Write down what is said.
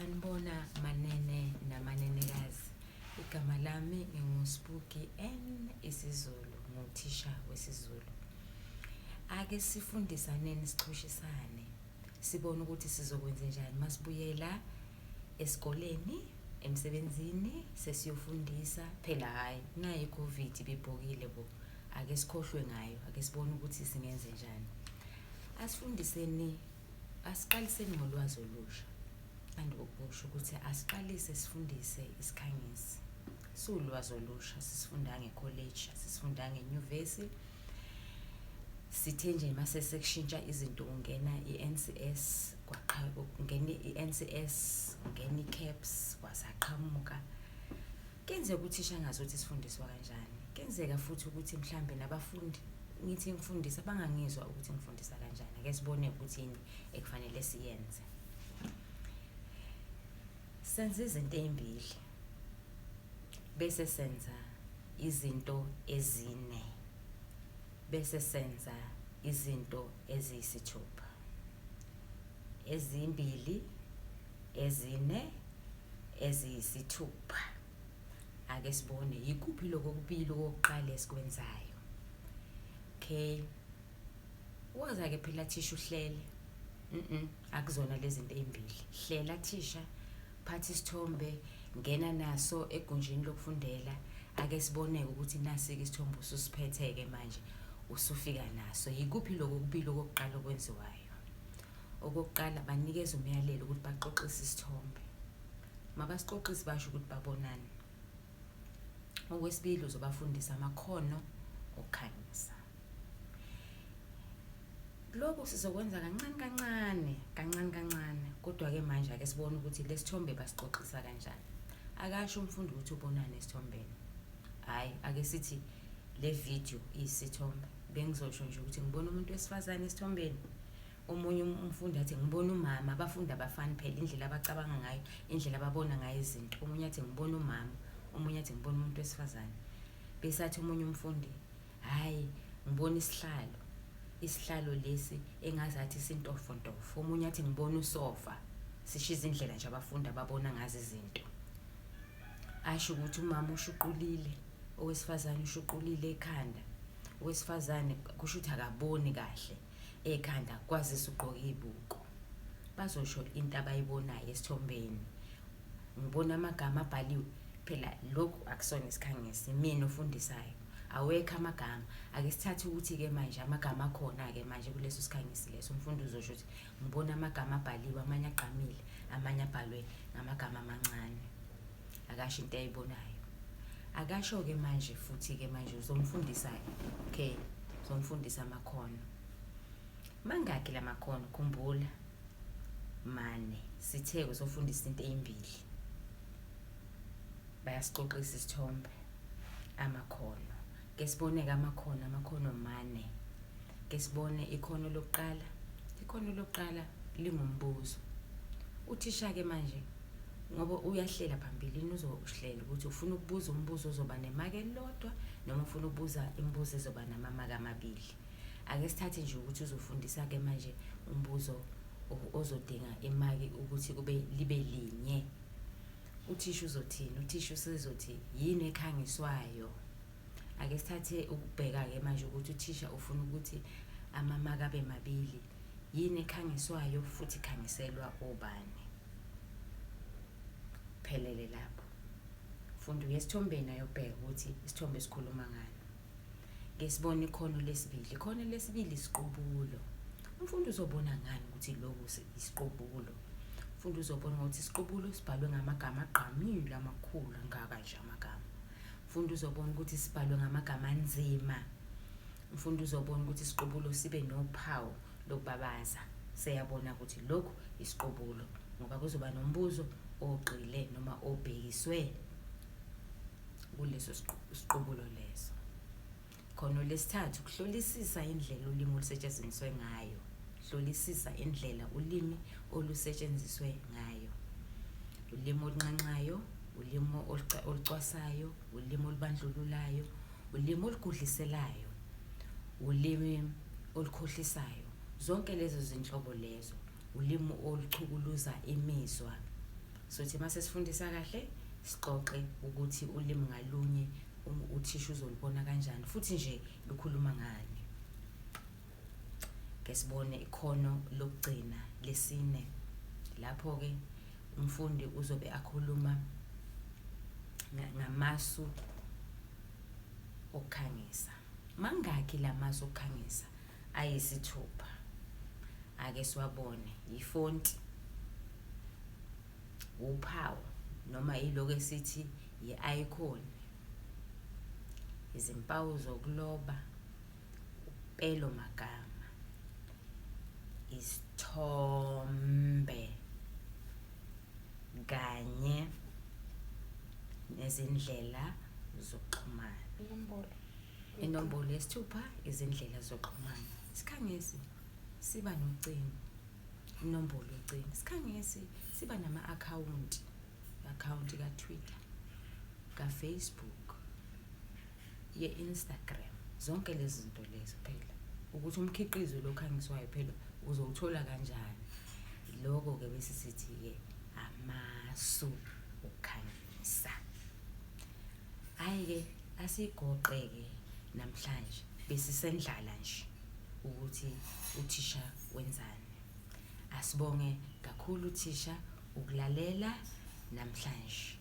Sanibona manene namanenekazi. Igama lami nginguSpuki N isiZulu, nguthisha wesiZulu. Ake sifundisaneni sichushisane sibone ukuthi sizokwenza njani masibuyela esikoleni, emsebenzini sesiyofundisa. Phela hhayi nayi i-COVID ibibhokile bo. Ake sikhohlwe ngayo, ake sibone ukuthi singenze njani. Asifundiseni, asiqaliseni ngolwazi olusha. Ngithanda ukusho ukuthi asiqalise sifundise isikhangisi. Siwulwazi olusha, sisifunda ngekholeji, asisifundanga enyuvesi. Sithe nje mase sekushintsha izinto kungena i-N_C_S, kungena i-N_C_S, kungena i-CAPS, kwasaqhamuka. Kuyenzeka uthisha angazi ukuthi sifundiswa kanjani. Kuyenzeka futhi ukuthi mhlambe nabafundi ngithi ngifundisa bangangizwa ukuthi ngifundisa kanjani. Ake sibone ukuthi yini ekufanele siyenze. Senza izinto ey'mbili bese senza izinto ezine bese senza izinto eziyisithupha. Ezimbili, ezine, eziyisithupha. Ake sibone yikuphi lokho okubili okokuqala esikwenzayo. Okay. Woza-ke phela thisha uhlele. Akuzona lezi zinto ey'mbili. Hlela thisha, phatha isithombe, ngena naso egunjini lokufundela. Ake sibone-ke ukuthi nasi-ke isithombe ususiphethe-ke manje, usufika naso. Yikuphi lokho okubili okokuqala okwenziwayo? Okokuqala banikeza umyalelo ukuthi baxoxise isithombe. Mabasixoxise basho ukuthi babonani. Okwesibili uzobafundisa amakhono okukhanyisa. Lokhu sizokwenza kancane kancane, kancane kancane. Kodwa-ke manje ake sibone ukuthi lesithombe basixoxisa kanjani. Akasho umfundi ukuthi ubonani esithombeni. Hhayi, ake sithi le video iyisithombe. Bengizosho nje ukuthi ngibona umuntu wesifazane esithombeni. Omunye umfundi athi ngibona umama. Abafundi abafani phela indlela abacabanga ngayo, indlela ababona ngayo izinto. Omunye athi ngibona umama, omunye athi ngibona umuntu wesifazane. Bese athi omunye umfundi, hhayi ngibona isihlalo, isihlalo lesi engazathi sintofontofo. Omunye athi ngibona usofa. Sisho izindlela nje abafundi ababona ngazo izinto. Asho ukuthi umama ushuqulile, owesifazane ushuqulile ekhanda. Owesifazane kusho ukuthi akaboni kahle ekhanda kwazise ugqoke iy'buko. Bazosho into abayibonayo esithombeni. Ngibona amagama abhaliwe. Phela lokhu akusona isikhangisi, imina ofundisayo. Awekho amagama. Ake sithathe ukuthi-ke manje amagama akhona-ke manje kuleso sikhangisi leso. Umfundi uzosho ukuthi ngibona amagama abhaliwe, amanye agqamile, amanye abhalwe ngamagama amancane. Akasho into ayibonayo. Akasho-ke manje futhi-ke manje uzomfundisa-ke. Okay, uzomfundisa amakhono. Mangaki la makhono? Khumbula, mane. Sithe uzofundisa into eyimbili. Bayasixoxisa isithombe. Amakhono. Ke sibone-ke amakhono, amakhono mane. Ke sibone ikhono lokuqala. Ikhono lokuqala lingumbuzo. Uthisha-ke manje ngoba uyahlela phambilini uzohlela ukuthi ufuna ukubuza umbuzo ozoba nemaki elilodwa noma ufuna ukubuza imibuzo ezoba namamaki amabili. Ake sithathe nje ukuthi uzofundisa-ke manje umbuzo ozodinga imaki ukuthi kube libe linye. Uthisha uzothini? Uthisha usezothi yini ekhangiswayo? Ake sithathe ukubheka-ke manje ukuthi uthisha ufuna ukuthi amamaki abe mabili. Yini ekhangiswayo futhi ikhangiselwa obani? Phelele lapho. Funda uye esithombeni ayobheka ukuthi isithombe sikhuluma ngani. Ke sibone ikhono lesibili. Ikhono lesibili isiqubulo. Umfundi uzobona ngani ukuthi lokhu isiqubulo? Umfundi uzobona ukuthi isiqubulo sibhalwe ngamagama agqamile amakhulu angaka nje amagama. Umfundi uzobona ukuthi sibhalwe ngamagama anzima. Umfundi uzobona ukuthi isiqubulo sibe nophawu lokubabaza. Seyabona ukuthi lokhu isiqubulo ngoba kuzoba nombuzo ogxile noma obhekiswe kuleso siqubulo leso. Khono lesithathu, kuhlolisisa indlela ulimi olusetshenziswe ngayo. Hlolisisa indlela ulimi olusetshenziswe ngayo. Ulimi olunxenxayo, ulimi olucwasayo, ulimi olubandlululayo, ulimi olugudliselayo, ulimi olukhohlisayo. Zonke lezo zinhlobo lezo, ulimi oluchukuluza imizwa. Sothi mase sifundisa kahle sixoxe ukuthi ulimi ngalunye uthisha uzolubona kanjani futhi nje lukhuluma ngani. Ke sibone ikhono lokugcina lesine. Lapho-ke umfundi uzobe akhuluma ngamasu okukhangisa. Mangakhi la masu okukhangisa? Ayisithupha. Ake siwabone. Yifonti, uphawu noma yilokhu esithi yi-icon, izimpawu zokuloba, upelomagama, isithombe kanye nezindlela zokuxhumana. Inombolo. Inombolo yesithupha, izindlela zokuxhumana. Isikhangisi siba nocingo, inombolo yocingo. Isikhangisi siba nama-akhawunti, i-akhawunti ka-Twitter, ka-Facebook, ye-Instagram. Zonke lezi zinto lezo phela ukuthi umkhiqizo lo khangiswayo phela uzowuthola kanjani. Lokho-ke bese sithi-ke amasu okukhangisa. Hhayi-ke asigoqe-ke namhlanje besisendlala nje ukuthi uthisha wenzani. Asibonge kakhulu thisha ukulalela namhlanje.